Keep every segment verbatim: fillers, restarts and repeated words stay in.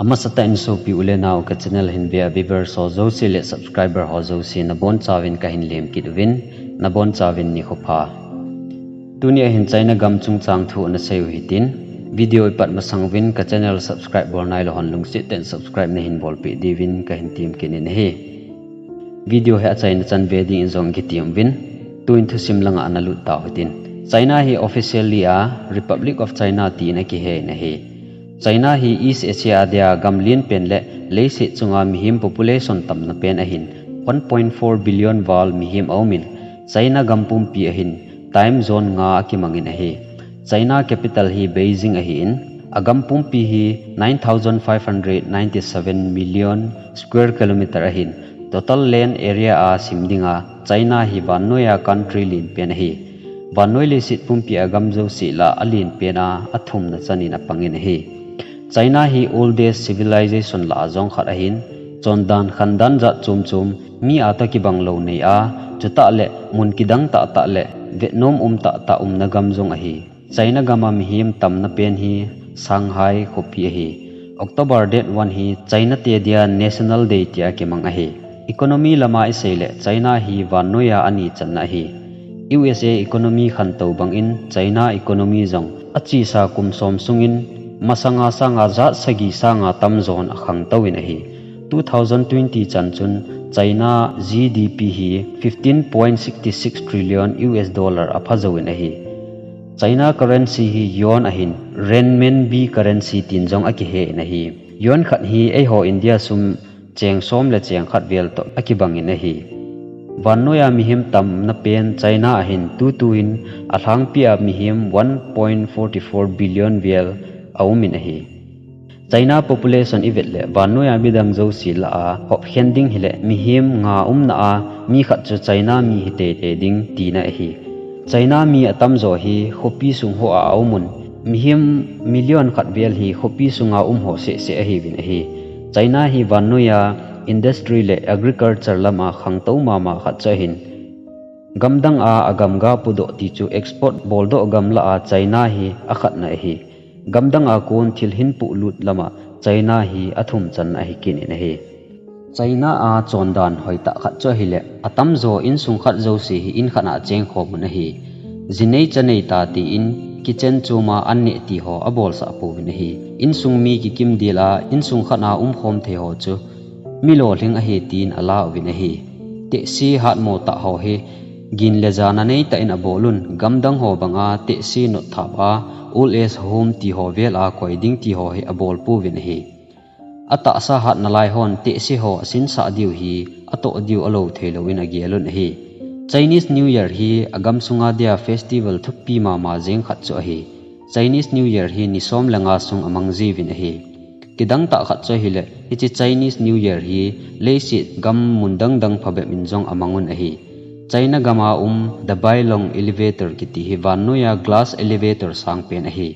Amasatah in sopi u le nau ka channel hin vea viewers ho jouse le subscriber ho jouse nabonchauvin kahin lemkit uvin, nabonchauvin nikho pha. Tuni ahin China gam chungchang thu ana seiu hitin, video ipat masang uvin ka channel subscribe bol nailou hon lungset tah in subscribe nahin bolpeh diuvin kahin temkit in ahi. Video hi achaina chan ve dingin jong kitem uvin, tuin thusim langa ana lut tau hitin. China hi officially a Republic of China tin akihe in ahi. China hi East Asia a dia gam lenpen le leiset chunga mihem population tamna pen ahin, one point four billion val mihem aumin, China gam pumpi ahin time zone nga akimangin ahi. China capital hi Beijing ahin, agam pumpi hi nine thousand five hundred ninety-seven million square kilometer ahin, total land area a sim dinga China hi vannoiya country lenpen ahi. Vannoi leiset pumpi a gam jouse lah a lenpen a athumna chanin apangin ahi. China hi oldest civilization lah a jong khat ahin, chondan khandan jat chom chom, mi a toh kibang lou nei a, chutah le mun kidang tahtah le vetnom um tahtah umna gam jong ahi. China gam a mihem tamna pen hi Shanghai khopi ahi. October date one hi China te dia National Day tia kimang ahi. Economy lama isei le China hi vannoiya ani channa ahi. U S A economy khantou bangin China economy jong achesa kum som sungin masanga sanga jat sagi sanga tamjon akhangtouvin ahi. Two thousand twenty chan chun China G D P hi fifteen point six six trillion U S dollar aphajouvin ahi. China currency hi yuan ahin, renminbi currency tin jong akihe in ahi. Yuan khat hi eiho India sum cheng som le cheng khat vel toh akibangin ahi. Vannoiya mihem tamna pen China ahin, tutuin alhangpia mihem one point four four billion vel aumin ahi. China population ivet le vannoiya midang jouse lah a hopkhen ding hile mihem nga umna a mi khat chu China mi hi teitei ding tina ahi. China mi atamjo hi khopi sung hoa aumun, mihem million khat vel hi khopi sunga um ho sehseh ahiuvin ahi. China hi vannoiya industry le agriculture lama khangtou mama khat chu ahin, gamdang a agam ga pudoh ti chu export boldoh gam lah a China hi akhatna ahi. Gamdang a kon thil hin puhlut lama China hi athum channa ahi kit in ahi. China a chondan hoitah khat chu ahile, atamjo insung khat jouse hi in khat a chengkhom un ahi. Jinei chanei ta tin kitchen choma an neh ti ho abolsah pouvin ahi. Insung mi kikim dil a insung khat a umkhom thei ho chu mi lolhing ahi tin alauvin ahi. Tehse hatmo tah ho hi gin le jana neitah in abolun, gamdang ho banga tehse notthap a old age home ti ho vel a koi ding ti ho hi abol pouvin ahi. Atahsa hat nalai hon tehse ho asinsah diu hi atoh diu alou theilouvin agelun ahi. Chinese New Year hi agam sunga dia festival thupi mama jeng khat chu ahi. Chinese New Year hi ni som le nga sung amang jiuvin ahi. Kidang tah khat chu ahile, hiche Chinese New Year hi leiset gam mun dangdang phabep in jong amangun ahi. China gama um The Bailong Elevator kiti hi vannoiya glass elevator sangpen ahi.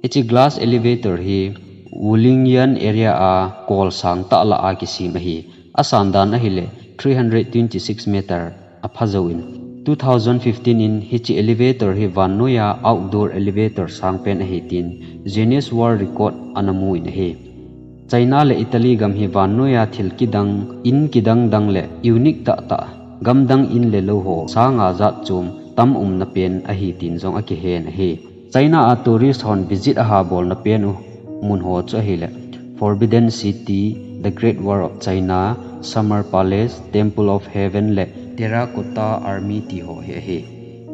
Hiche glass elevator hi Wulingyuan area a kol sangtah lah a kisem ahi. Asandan ahile three hundred twenty-six meter aphajouvin. Two thousand fifteen in hiche elevator hi vannoiya outdoor elevator sangpen ahi tin Guinness World Record ana mun ahi. China le Italy gam hi vannoiya thil kidang, in kidang dang le unique tahtah, gamdang in le lou ho sanga jat chom tam umna pen ahi tin jong akihen ahi. China a tourist hon visit ahabolna pen u mun ho chu ahile, Forbidden City, The Great Wall of China, Summer Palace, Temple of Heaven le Terracotta Army ti ho hi ahi.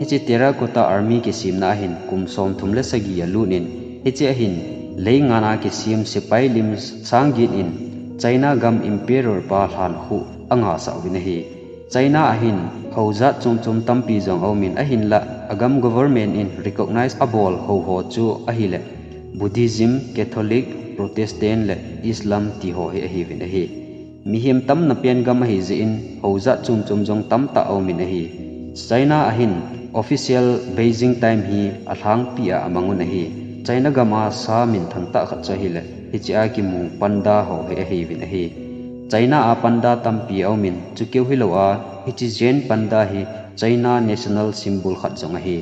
Hiche Terracotta Army kisemna ahin kum somthum le sagi alut in, hiche ahin leingana kisem sepai lim sang get in China gam Emperor pa lhankhuh angasah uvin ahi. China ahin hou jat chom chom tampi jong aumin ahinlah agam government in recognize abol hou ho chu ahile Buddhism, Catholic, Protestant le Islam ti ho hi ahiuvin ahi. Mihem tamna pen gam ahijeh in hou jat chom chom jong tamtah aumin ahi. China ahin official Beijing time hi alhangpi a amangun ahi. China gam a sa minthang tah khat chu ahile hiche a kimu panda ho hi ahiuvin ahi. China a panda tampi aumin, chukeu hilou a, hiche Zen panda hi China national symbol khat jong ahi.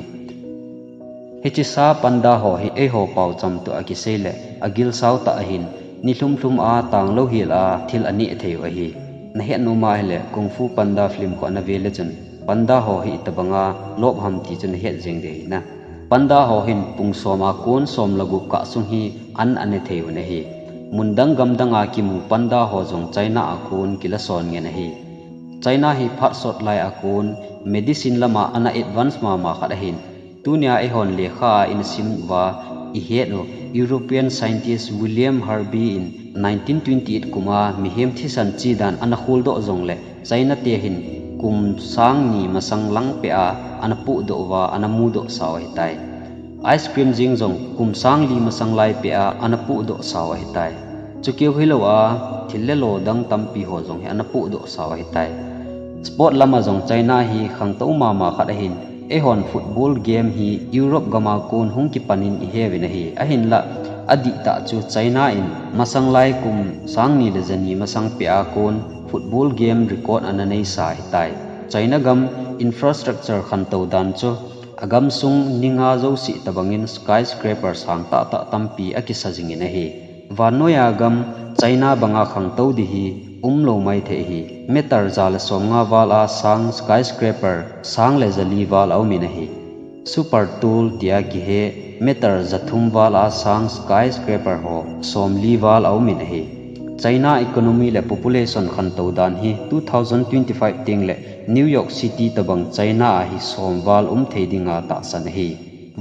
Hiche sa panda ho hi eiho paocham toh akisei le agilsau tah ahin, Ni lhum lhum a tanglou hel a thil aneh thei u ahi. Nahet nom ahile Kung Fu Panda film kho nave le chun panda ho hi itobanga lop ham ti chu nahet jeng ding ahi na. Panda ho hin pung som a kon som le gup kah sung hi an ane thei un ahi. Mun dang gam dang a kimu panda ho jong China a kon kila son ngen ahi. China hi phat sot lai a kon medicine lama ana advance mama khat ahin. Tunia eihon lekha a ina sim uva ihet u European scientist William Harvey in nineteen twenty-eight kum a mihem thisan chi dan ana kholdoh jongle China te hin kum sang ni masang lang peh a ana pohdoh uva ana mudoh sau ahitai. Ice cream jeng jong kum sang li masang lai peh a ana pohdoh sau ahitai. Chukeu hilou a thil le lo dang tampi ho jong hi ana pohdoh sau ahitai. Sport lama jong China hi khangtou mama khat ahin, eihon football game hi Europe gama kon hung kipan in iheuvin ahi. Ahinlah, adihtah chu China in masang lai kum sang ni le ja ni masang peh a kon football game record ana neisa ahitai. China gam infrastructure khantou dan chu agam sung ninga jouse tobangin skyscraper sang tahtah tampi akisa jingin ahi. Vannoiya gam China banga khangtou ding hi umlou maithei ahi. Meter ja le somnga val a sang skyscraper sang le jali val aumin ahi. Super tall tia kihe meter jathum val a sang skyscraper ho somli val aumin ahi. China economy le population khantou dan hi two thousand twenty-five tengle New York City tobang China a hi som val um thei dinga tahsan ahi.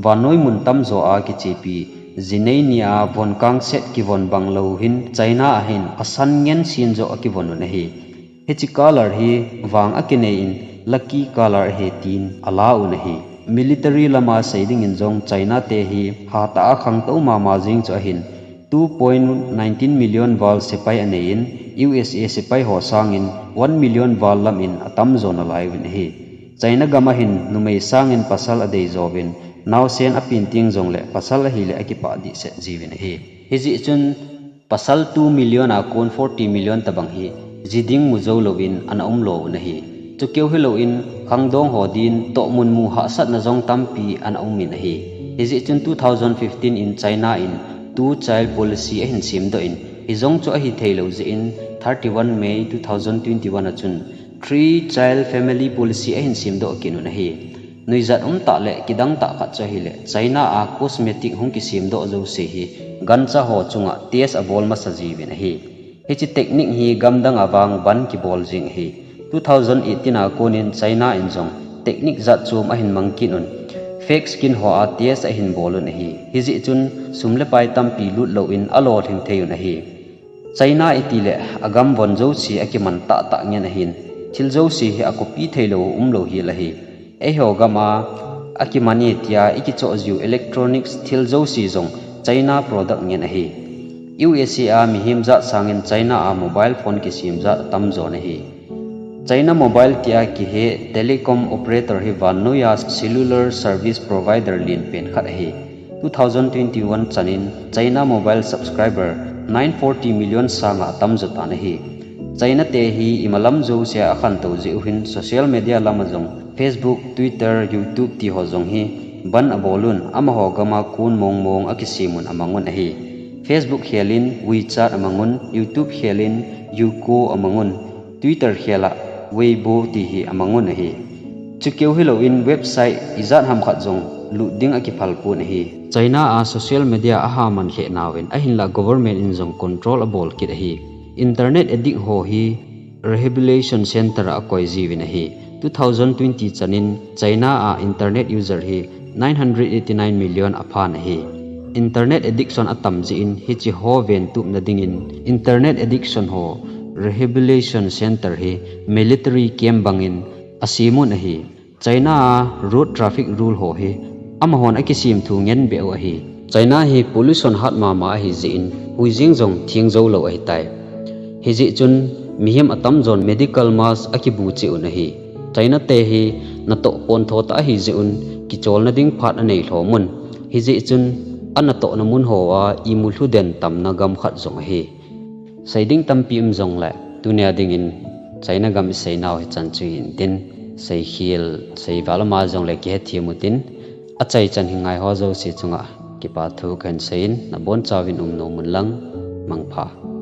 Vannoi mun tamjo a kichepi, jinei nia von kangset kivon banglou hin China a hin asan ngen sen joh akivon un ahi. Hiche color hi vang akinei in lucky color ahi tin ala un ahi. Military lama sei dingin jong China te hi hatah a khangtou mama jeng chu ahin, two point nineteen million val sepai anei in, U S A sepai ho sangin one million val lam in atamjo nalai uvin ahi. China gam a hin numei sangin pasal adeijo uvin, naosen apen teng jongle pasal ahile akipah dehset jiuvin ahi. Hijeh chun pasal two million a kon forty million tobang hi ji ding mu jou louvin ana umlou un ahi. Chukeu hilouvin khangdong ho din tohmun mu hahsatna jong tampi ana umin ahi. Hijeh chun two thousand fifteen in China in two child policy ahin semdoh in, hijong chu ahitheilou jeh in thirty-one May two thousand twenty-one a chun three child family policy ahin semdoh kit un ahi. Nuijat umtah le kidangtah khat chu ahile China a cosmetic hung kisemdoh jouse hi gancha ho chunga test abol masa jiuvin ahi. Hiche technique hi gamdang a vang ban kibol jeng ahi. Two thousand eighteen a konin China in jong technique jat chom ahin mang kit un, fake skin ho a test ahin bol un ahi. Hijeh chun sum le pai tampi lut louvin alolhing thei un ahi. China itile agam von jouse akiman tahtah ngen ahin, thil jouse hi acopy theilou umlou hel ahi. Eiho gam a akiman e tia ikichoh jiu electronics thil jouse jong China product ngen ahi. U S A a mihem jat sangin China a mobile phone kisem jat atamjon ahi. China Mobile tia kihe telecom operator hi vannoiya cellular service provider lenpen khat ahi. Two thousand twenty-one chanin China Mobile subscriber nine forty million sanga atamjo tan ahi. China te hi imalam jousea akhantou jeh u hin social media lama jong Facebook, Twitter, YouTube ti ho jong hi ban abol un, amaho gama kon mong mong akisem un amang un ahi. Facebook khel in WeChat amang un, YouTube khel in Youku amang un, Twitter khel a Weibo ti hi amang un ahi. Chukeu hilouvin website ijat ham khat jong lut ding akiphal pon ahi. China a social media aha man lheh nauvin ahinlah government in jong control abol kit ahi. Internet addict ho hi rehabilitation center a akoi jiuvin ahi. Two thousand twenty chanin China a internet user hi nine hundred eighty-nine million aphan ahi. Internet addiction atam jeh in hiche ho ventupna dingin internet addiction ho rehabilitation center hi military camp bangin asem un ahi. China a road traffic rule ho hi amahon akisem thu ngen beh u ahi. China hi pollution hat mama ahi jeh in huijeng jong theng jou lou ahitai. Hijeh chun mihem atamjon medical mask akibu cheh un ahi. China te hi natoh pontho tah ahi jeh un kicholna ding phat anei lhom un. Hijeh chun anatohna mun hoa imu lhu den tamna gam khat jong ahi. Sei ding tampi um jongle, tunia dingin China gam isei nau hichan chu hintin, seikhel, seival ama jongle kihethem utin, achaichan hi ngai ho jouse chunga kipa thu kahin seiyin, nabonchauvin um nom un lang. Mangpha.